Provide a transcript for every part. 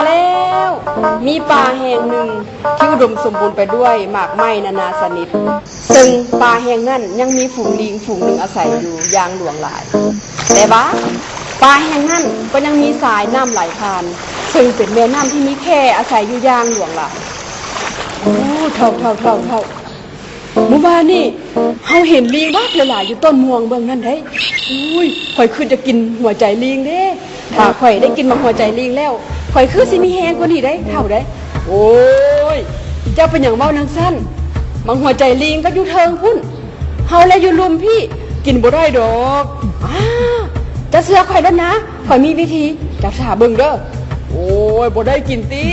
ແລ້ວ ມີປ່າແຫ່ງໜຶ່ງທີ່ອຸດົມສົມບູນໄປດ້ວຍໝາກໄມ້ນານາຊະນິດ, ເຊິ່ງປ່າແຫ່ງນັ້ນຍັງມີຝູງລີງຝູງໜຶ່ງອາໄສຢູ່ຢ່າງຫຼວງຫຼາຍ. ແຕ່ວ່າປ່າແຫ່ງນັ້ນກໍຍັງມີສາຍນ້ຳໄຫຼຜ່ານ, ເຊິ່ງເປັນແມ່ນ້ຳທີ່ມີແຂ້ອາໄສຢູ່ຢ່າງຫຼວງຫຼາຍ. ໂອ້ ເຖົ້າ ເຖົ້າ ເຖົ້າ ເຖົ້າ. ມື້ວານນີ້ເຮົາເຫັນລີງບັກຫຼາຍໆຢູ່ຕົ້ນມ່ວງເບື້ອງນັ້ນເດ້. ໂອ້ຍ ຂ້ອຍຄືຈະກິນຫົວໃຈລີງເດ້. ຖ້າຂ້ອຍໄດ້ກິນໝາກຫົວໃຈລີງແລ້ວ ຂ້ອຍຄືຊິມີແຮງກວ່ານີ້ເດ້ ເຖົ້າເດ້. ໂອ້ຍ ເຈົ້າເປັນຫຍັງເວົ້າຈັ່ງຊັ້ນ? ໝາກຫົວໃຈລີງກໍຢູ່ເທິງພຸ້ນ, ເຮົາແລະຢູ່ລຸ່ມພີ້ ກິນບໍ່ໄດ້ດອກ. ອ້າ ເຈົ້າເຊື່ອຂ້ອຍໂລດນາ. ຂ້ອຍມີວິທີ ເຈົ້າຖ້າເບິ່ງເດີ. ໂອ້ຍ ບໍ່ໄດ້ກິນຕິ,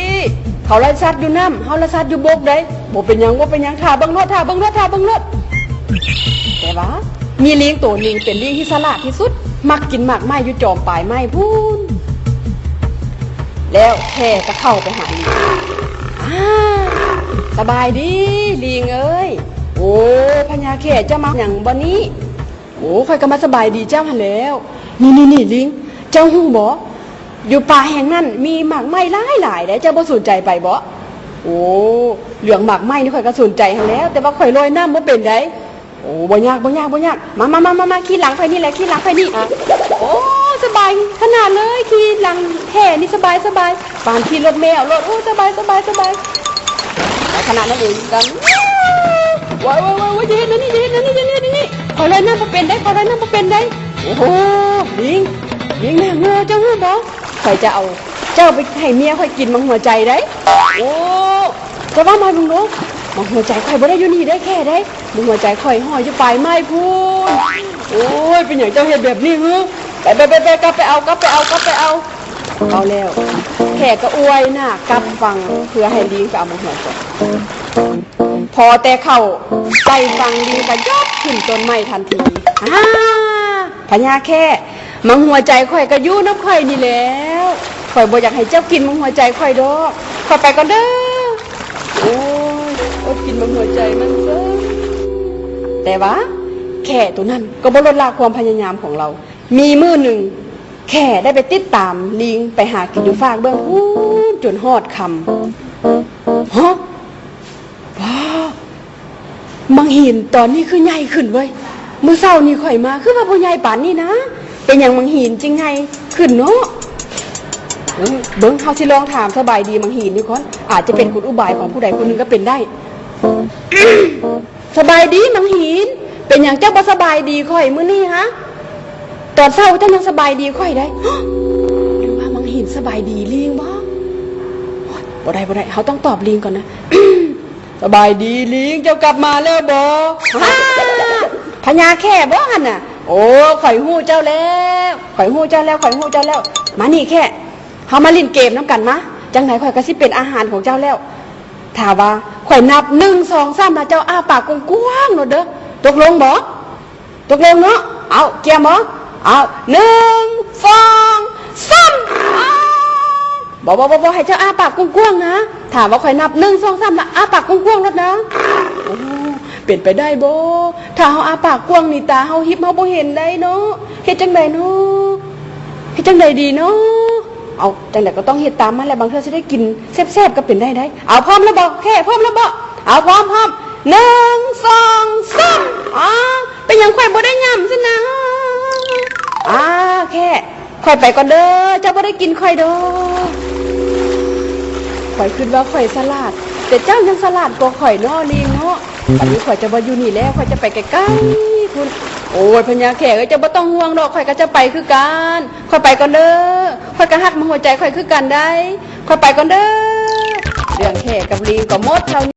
ເຂົາລະສັດຢູ່ນ້ຳ ເຮົາລະສັດຢູ່ບົກໃດ໋. ບໍ່ເປັນຫຍັງ ບໍ່ເປັນຫຍັງ ຖ້າເບິ່ງໂລດ ຖ້າເບິ່ງໂລດ ຖ້າເບິ່ງໂລດ. ແຕ່ວ່າມີລີງໂຕໜຶ່ງເປັນລີງທີ່ສະຫຼາດທີ່ສຸດ, ມັກກິນໝາກໄມ້ຢູ່ຈອມປາຍໄມ້ພຸ້ນ. ແລ້ວແຂ້ກໍເຂົ້າໄປຫາລີງ. ອ້າ ສະບາຍດີລີງເອີຍ. ໂອ້ ພະຍາແຂ້ ເຈົ້າມາຫຍັງບ່ອນນີ້? ໂອ້ ຂ້ອຍກໍມາສະບາຍດີເຈົ້າຫັ້ນແຫຼ້ວ. ນີ້ໆໆ ລີງ ເຈົ້າຮູ້ບໍ່? ຢູ່ປ່າແຫ່ງນັ້ນມີໝາກໄມ້ຫຼາຍໆເດ້, ເຈົ້າບໍ່ສົນໃຈໄປບໍ? ໂອ້ ເລື່ອງໝາກໄມ້ນີ້ຂ້ອຍກໍສົນໃຈຫັ້ນແຫຼ້ວ, ແຕ່ວ່າຂ້ອຍລອຍນ້ຳບໍ່ເປັນໃດ໋. ໂອ້ ບໍ່ຍາກ ບໍ່ຍາກ ບໍ່ຍາກ. ມາ ມາ ມາ ມາ ມາ ຂີ່ຫຼັງຂ້ອຍນີ້ແຫຼະ ຂີ່ຫຼັງຂ້ອຍນີ້. ໂອ້ ສະບາຍຂະໜາດເລີຍ, ຂີ່ຫຼັງແຂ້ນີ້ສະບາຍ ສະບາຍ. ປານຂີ່ລົດແມວໂລດ. ໂອ້ ສະບາຍ ສະບາຍ ສະບາຍ. ໃນຂະນະນັ້ນເອງກັນ ວ້າຍ ວ້າຍ ວ້າຍ ຢ່າເຮັດແນວນີ້ ຢ່າເຮັດແນວນີ້ ຢ່າເຮັດແນວນີ້. ຂ້ອຍລອຍນ້ຳບໍ່ເປັນໃດ໋ ຂ້ອຍລອຍນ້ຳບໍ່ເປັນໃດ໋. ໂອ້ໂຫ ລີງ ລີງນາງເອີຍ ເຈົ້າຮູ້ບໍ່? ຂ້ອຍຈະເອົາເຈົ້າໄປໃຫ້ເມຍຂ້ອຍກິນໝາກຫົວໃຈໃດ໋. ໂອ້ ເຈົ້າເວົ້າມາເບິ່ງດູ, ໝາກຫົວໃຈຂ້ອຍບໍ່ໄດ້ຢູ່ນີ້ເດ້ແຂ້ເດ້, ໝາກຫົວໃຈຂ້ອຍຫ້ອຍຢູ່ປາຍໄມ້ພຸ້ນ. ໂອ້ຍ ເປັນຫຍັງເຈົ້າເຮັດແບບນີ້ຫື? ໄປ ໄປ ໄປ ໄປ ກັບໄປເອົາ ກັບໄປເອົາ ກັບໄປເອົາ. ເອົາແລ້ວ ແຂ້ກໍອວຍໜ້າກັບຝັ່ງເພື່ອໃຫ້ລີງໄປເອົາໝາກຫົວໃຈ. ພໍແຕ່ເຂົ້າໃກ້ຝັ່ງ ລີງກໍຢອບຂຶ້ນຕົ້ນໄມ້ທັນທີ. ອາ ພະຍາແຂ້ ໝາກຫົວໃຈຂ້ອຍກໍຢູ່ນຳຂ້ອຍນີ້ແລ້ວ. ຂ້ອຍບໍ່ຢາກໃຫ້ເຈົ້າກິນໝາກຫົວໃຈຂ້ອຍດອກ. ຂ້ອຍໄປກ່ອນເດີ. ໂອ້ຍ ອົດກິນໝາກຫົວໃຈມັນຊະ. ແຕ່ວ່າແຂ້ໂຕນັ້ນກໍບໍ່ລົດລະຄວາມພະຍາຍາມຂອງລາວ. ມີມື້ໜຶ່ງ ແຂ້ໄດ້ໄປຕິດຕາມລີງໄປຫາກິນຢູ່ຟາກເບື້ອງພຸ້ນຈົນຮອດຄ່ຳ. ຮະ ວ້າ ໝາກຫີນຕອນນີ້ຄືໃຫຍ່ຂຶ້ນເວີຍ. ມື້ເຊົ້ານີ້ຂ້ອຍມາ ຄືວ່າບໍ່ໃຫຍ່ປານນີ້ນາ. ເປັນຫຍັງໝາກຫີນຈຶ່ງໃຫຍ່ຂຶ້ນເນາະ? ເບິ່ງ ເຮົາຊິລອງຖາມສະບາຍດີໝາກຫີນນີ້ກ່ອນ. ອາດຈະເປັນກົນອຸບາຍຂອງຜູ້ໃດຜູ້ໜຶ່ງກໍເປັນໄດ້. ສະບາຍດີໝາກຫີນ. ເປັນຫຍັງເຈົ້າບໍ່ສະບາຍດີຂ້ອຍມື້ນີ້ຮະ? ຕອນເຊົ້າເຈົ້າຍັງສະບາຍດີຂ້ອຍໄດ໋. ຫຼືວ່າໝາກຫີນສະບາຍດີລີງບໍ? ໂອ້ຍ ບໍ່ໄດ້ ບໍ່ໄດ້ ເຮົາຕ້ອງຕອບລີງກ່ອນນະ. ສະບາຍດີລີງ ເຈົ້າກັບມາແລ້ວບໍ? ພະຍາແຂ້ບໍຫັ້ນນະ? ໂອ້ ຂ້ອຍຮູ້ເຈົ້າແລ້ວ ຂ້ອຍຮູ້ເຈົ້າແລ້ວ ຂ້ອຍຮູ້ເຈົ້າແລ້ວ. ມານີ້ແຂ້ ເຮົາມາຫຼິ້ນເກມນຳກັນມາ. ຈັ່ງໃດຂ້ອຍກໍຊິເປັນອາຫານຂອງເຈົ້າແລ້ວ. ຖ້າວ່າຂ້ອຍນັບໜຶ່ງ ສອງ ສາມ ແລ້ວເຈົ້າອ້າປາກກວ້າງໆໂລດເດີ. ຕົກລົງບໍ? ຕົກລົງເນາະ. ເອົາ ກຽມບໍ? ເອົາ ໜຶ່ງ ສອງ ສາມ. ອ້າ ບໍ່ ບໍ່ ບໍ່ ບໍ່ ໃຫ້ເຈົ້າອ້າປາກກວ້າງໆນະ. ຖ້າວ່າຂ້ອຍນັບໜຶ່ງ ສອງ ສາມ ແລ້ວອ້າປາກກວ້າງໆໂລດນະ. ໂອ້ ເປັນໄປໄດ້ບໍ່? ຖ້າເຮົາອ້າປາກກວ້າງນີ້ ຕາເຮົາຮິບ ເຮົາບໍ່ເຫັນໄດ໋ເນາະ. ເຮັດຈັ່ງໃດເນາະ? ເຮັດຈັ່ງໃດດີເນາະ? ເອົາ ຈັ່ງໃດກໍຕ້ອງເຮັດຕາມມັນແຫຼະ, ບາງເທື່ອຊິໄດ້ກິນແຊບໆກໍເປັນໄດ້ໄດ໋. ເອົາ ພ້ອມແລ້ວບໍ? ໂອເຄ ພ້ອມແລ້ວບໍ? ເອົາ ພ້ອມ ພ້ອມ ໜຶ່ງ ສອງ ສາມ. ອາ ເປັນຫຍັງຂ້ອຍບໍ່ໄດ້ຫຍ້ຳຊັ້ນນະ? ອາ ໂອເຄ ຂ້ອຍໄປກ່ອນເດີ, ເຈົ້າບໍ່ໄດ້ກິນຂ້ອຍດອກ. ຂ້ອຍຄິດວ່າຂ້ອຍສະຫຼາດ, ແຕ່ເຈົ້າຍັງສະຫຼາດກວ່າຂ້ອຍເນາະ ລີງເນາະ. ບັດນີ້ຂ້ອຍຈະບໍ່ຢູ່ນີ້ແລ້ວ, ຂ້ອຍຈະໄປໄກໆພຸ້ນ. ໂອ້ຍ ພະຍາແຂ້ເອີຍ, ເຈົ້າບໍ່ຕ້ອງຫ່ວງດອກ, ຂ້ອຍກໍຈະໄປຄືກັນ. ຂ້ອຍໄປກ່ອນເດີ. ຂ້ອຍກໍຮັກໝາກຫົວໃຈຂ້ອຍຄືກັນໄດ໋. ຂ້ອຍໄປກ່ອນເດີ. ເລື່ອງແຂ້ກັບລີງກໍໝົດເທົ່ານີ້.